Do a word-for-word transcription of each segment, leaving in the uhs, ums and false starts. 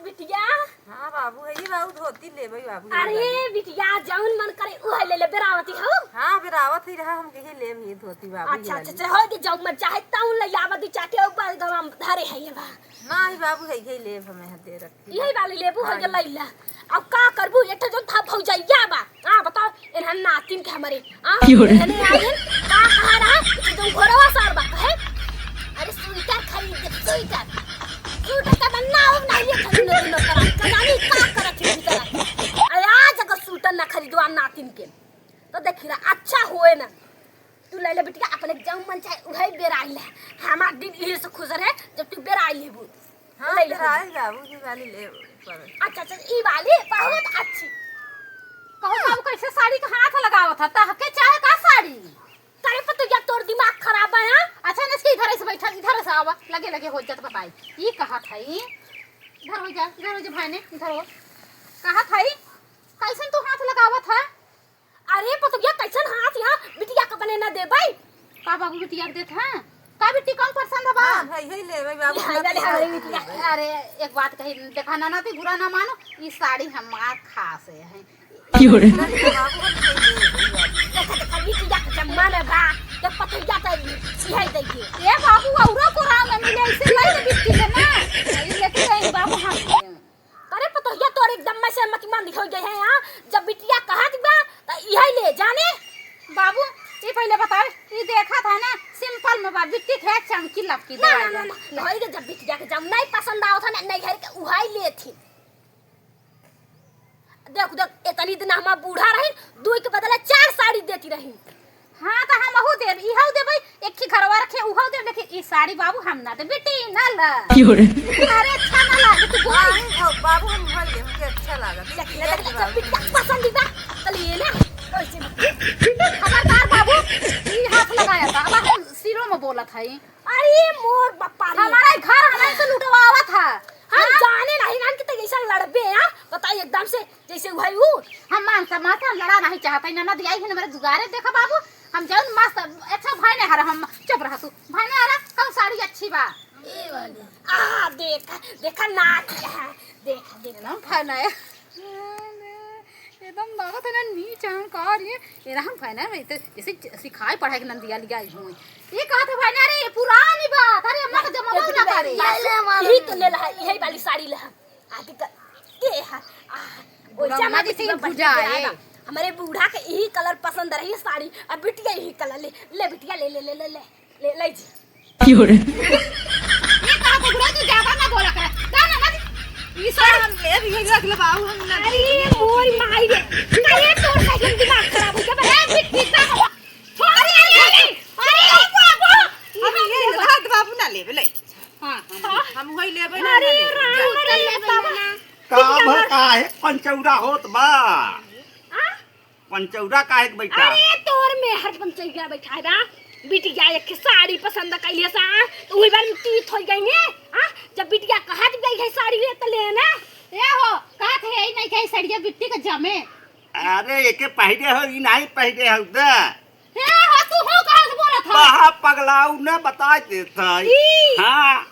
बिटिया। हाँ बाबू, है ये बाबू, धोती लेबै बाबू, ये अरे वाली। बिटिया, जौन मन करे उहे ले ले, बेरावती हो। हाँ, बेरावत ही रहा, हम कहे लेम ये धोती बाबू, अच्छा, ये अच्छा, वाली। अच्छा, हो गई, जौन मन चाहे तौन ले आवा, दू चार ठे ऊपर गवा धरे है ये बा। ना, ये बाबू, है ये लेब, हमें यहाँ दे रखी। यही वाली लेबू, हाँ, हो गई, ये। लैला। अब का करबू, एक ठे जौन था भौजैया बा। हाँ, बताओ, इन्हन नातिन के हमरे। हाँ, क्यों रे? इन्हने आइल, का कहा रहा, एक ठे जौन घोड़वा सवार बा, कहे, अरे स्वेटर खरीद दे, स्वेटर। स्वेटर का बन्ना हो, नहीं ले खरीद, नहीं ले खरीद, का जानी का करत है भीतर। अरे आज अगर स्वेटर ना खरीदवा नातिन के, तो देखी रहा, अच्छा होए ना। तू ले ले बिटिया, अपने जौन मन चाहे उहे बेराई ले। हमार दिन इहे से खुश रहे, जब तू बेराई लेबू। हाँ, ले ले। बेराई बाबू, ये वाली ले पर। अच्छा, अच्छा, ई वाली बहुत अच्छी। कहू बाबू, कैसे साड़ी का हाथ लगावत है? तहके चाहे का साड़ी? करे पतोहिया, तोर दिमाग खराब है, हाँ? अच्छा, नसकी इधर से बैठल, इधर से आवा, लगे लगे हो जात बताई। ई कहत है, इधर हो जा, इधर हो जा भाई ने, इधर हो। कहत है, कैसन तू हाथ लगावत है? अरे पतोहिया, कैसन हाथ यहाँ बिटिया के बने ना देबै? का बाबू बिटिया के देत है? का बिट्टी कौन पसंद है बा? हाँ, है, है लेबै बाबू, ये है, है, है, बिटिया। अरे एक बात कही, देखा ना, ना, तू बुरा ना मानो, ई साड़ी हमार खास है। क्यों रे? देखा, देखा, बिटिया के जम्मा में बा, जब पतोहिया तो यही देगी। ए बाबू, औरो कोरा में मिले, ऐसे लाई दे बिट्टी के ना। ई लेके आई बाबू हम। अरे पतोहिया, तोर एकदम में से मतिमंद हो गए हैं यहाँ। जब बिटिया कहत बा, त इहे ले जाने। बाबू, ई पहले बताओ, ई देखा था ना, simple में बा, बिट्टी के चमकी लपकी ना, दवाई ना, ना, बा। ना, होई गे, जब बिटिया के जब नहीं पसंद आवत है ना, नहीं घर के उहाई लेथिन। देख, देख, इतनी दिन हमार बूढ़ा रही, दुई के बदले चार साड़ी देती रही। हाँ, त हमहू देब, इहऊ देबै, एक ही घरवा रखे, उहऊ देब, लेकिन ई साड़ी बाबू हम ना देब, बिट्टी ना ला। क्यों रे? अरे, अच्छा ना लागे, तू बोल। नहीं, हो, बाबू, हम भर ले, हमके अच्छा लागत। देख, देख, देख, बिटिया पसंद बा, त ले ले। कैसे? खबरदार बाबू, ई हाथ लगाया था, अब हम सिरों में बोलत है। अरे मोर बापा रे। हमारा घर हमारे से लुटवावत है। हम हाँ? जाने नहीं रहन कि तै ऐसा लड़बे, हाँ? बताई एकदम से, जैसे वही ऊ। हम मान सम्मान से हम लड़ा नहीं चाहते, ननद आई है हमारे दुआरे, देखा बाबू, हम जौन मस्त, अच्छा भाई ने हरा, हम चुप रहा तू, भाई ने हरा, कौन साड़ी अच्छी बा? ये वाली। आ, देखा, देखा नाच है, देखा, देखा। ना भाई ना है। एकदम लागत है ना नीच अहंकार ये। ये रहन भाई ना, मैं तो जैसे सिखाए पढ़ाई के नंदिया लिया आई हूँ। ये कहा था भाई ना, अरे ये पुरानी बात, अरे अम्मा का जमाना ना करे। यही तो ले ला, यही वाली साड़ी ला। आदि का के है? आ, बुढ़ा ओइसे अम्मा हमार जी से बिटिया भुजा बढ़िया है। हमारे बूढ़ा के यही कलर पसंद रही साड़ी, अब बिटिया यही कलर ले, ले बिटिया ले, ले, ले, ले, ले। ले, ले जी। क्यों रे? ये कहा बुढ़ा तू ज्यादा ना बोला कर। का ना, ना, ई सारा हम ले, ये रख ले बाबू, हम ना अरे, मोर माई रे। अरे, तोर का एकदम दिमाग खराब हो गया बे। ए, बिट्टी का छोड़ दे, अरे, अरे, अरे, बाबू। हम ये ले, हाथ बाबू ना लेबे, ले। हाँ, हम, हाँ। हम वही लेबे ना, अरे, ना लेबे। राम, अरे, बाबा। का भर का है, पंचौरा होत बा। आ? पंचौरा काहे के बैठा? अरे, तोर मेहर पंचौरा बैठा है बा। बिटिया एक साड़ी पसंद कैले सा, तो वही बार में तीत हो गई है। आ? जब बिटिया कहा गई है साड़ी ले तो लेना। ए हो, का थे यही नहीं कही साड़िया बिट्टी का जमे। अरे, एके पहिरे हो, ई नहीं पहिरे हो द। ए हो, तू हो कहाँ से बोलत हो? बहा पगलाऊ न बता देता है। ई। हाँ,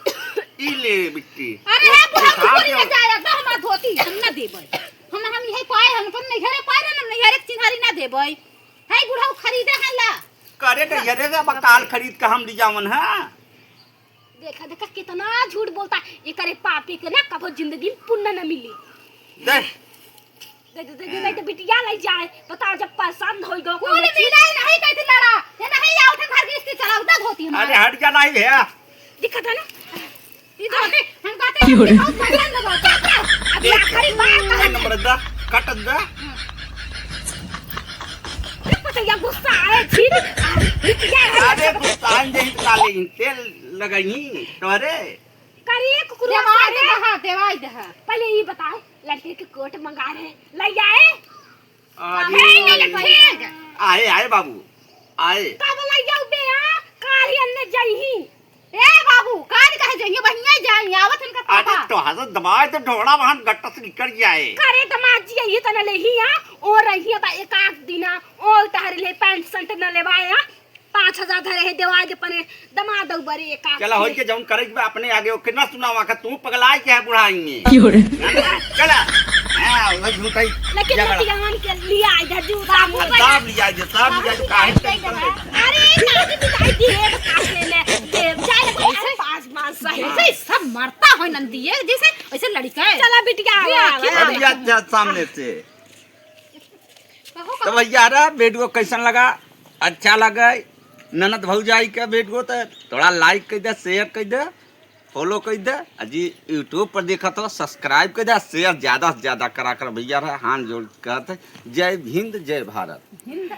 ई ले बिट्टी। अरे, हे बुढ़ा, तू दिखा बोली दे। ना जाए, एकदम हमार धोती, हम ना देबै। हम, हम यही पाए, हम अपन नैहरे पाए ना, हम नैहरे के चिन्हारी ना देबै। है बुढ़ऊ खरीदे है ला। करे नैहरे का बकाल खरीद के हम ले जावन है। देखा, देखा, कितना झूठ बोलता है। एकरे पापी के ना कबो जिंदगी में पुण्य न मिली। दे। दे, दे, दे, दे, दे, बिटिया ले जाए। बताओ, जब पसंद होई गो, कोई कोई चीज मिले नहीं, कैसे लड़ा? ये नहीं, या उठे घर की स्त्री चला, उठा धोती हमारी। अरे, हट जा, नहीं है। दिक्कत है ना? ये तो होते, हम कहते हैं, क्यों रे? बहुत पसंद होता है। अभी आखिरी बार कहा एक नंबर दा, कट दा। ये पता या गुस्सा आए, छी। आ, बिटिया है। अरे, गुस्सा आए, यही काले तेल लगाई, तो अरे। करिए कुकुरवा देवाई सारे। दे, हाँ, देवाई दे, हाँ। पहले ये बताओ, लड़के के कोट मंगा रहे, ले आए? अरे, अबे, नहीं, नहीं, ठीक। आए, आए बाबू, आए। कब ले जाऊ बे, आ? कारी अन्ने जाई ही। ए बाबू, कारी कहे जाइए, बहिया जाई, आवत इनका अरे, पापा। तो हजर दबाए तो ढोड़ा वहां गट्टा से निकल जाए। करे दमाद जी, ये तना ले ही, आ? और रही बा एक आध दिन, आ? और तहरे ले पैंट शर्ट न लेवाए, आ? पाँच हजार धरे है, देवाई दे अपने दमाद ऊपर एक आँख चला, होई के। के जौन करे के बा अपने आगे, ओके ना सुनावा का, तू पगलाइ के है बुढ़ाई में। क्यों रे? चला। हाँ, वही झूठाई। लेकिन झगड़ा। लतियान के लिया इधर जूता मुंह। सब लिया जे, सब लिया जे, काहे tension लेत है? अरे, काहे बिताई दिए, काहे ले, दे, जाए, अरे, पाँच, पाँच सौ। ऐसे ही सब मरता है नंदिये, जैसे, ऐसे लड़का है। चला बिटिया, ये आवा, आखिर आवा। अरे, अच्छा, सामने से। कहो, तो कहो। भैया रे, video कैसन लगा? अच्छा लगे ननद भौजाई के video तो थोड़ा like कर दे, share कर दे, follow कर दे। आ जी YouTube पर देखत हो, subscribe कर दे, share ज्यादा से ज्यादा करा कर भैया रे, हाथ जोड़ के कहत है, जय हिंद, जय भारत। हिंद।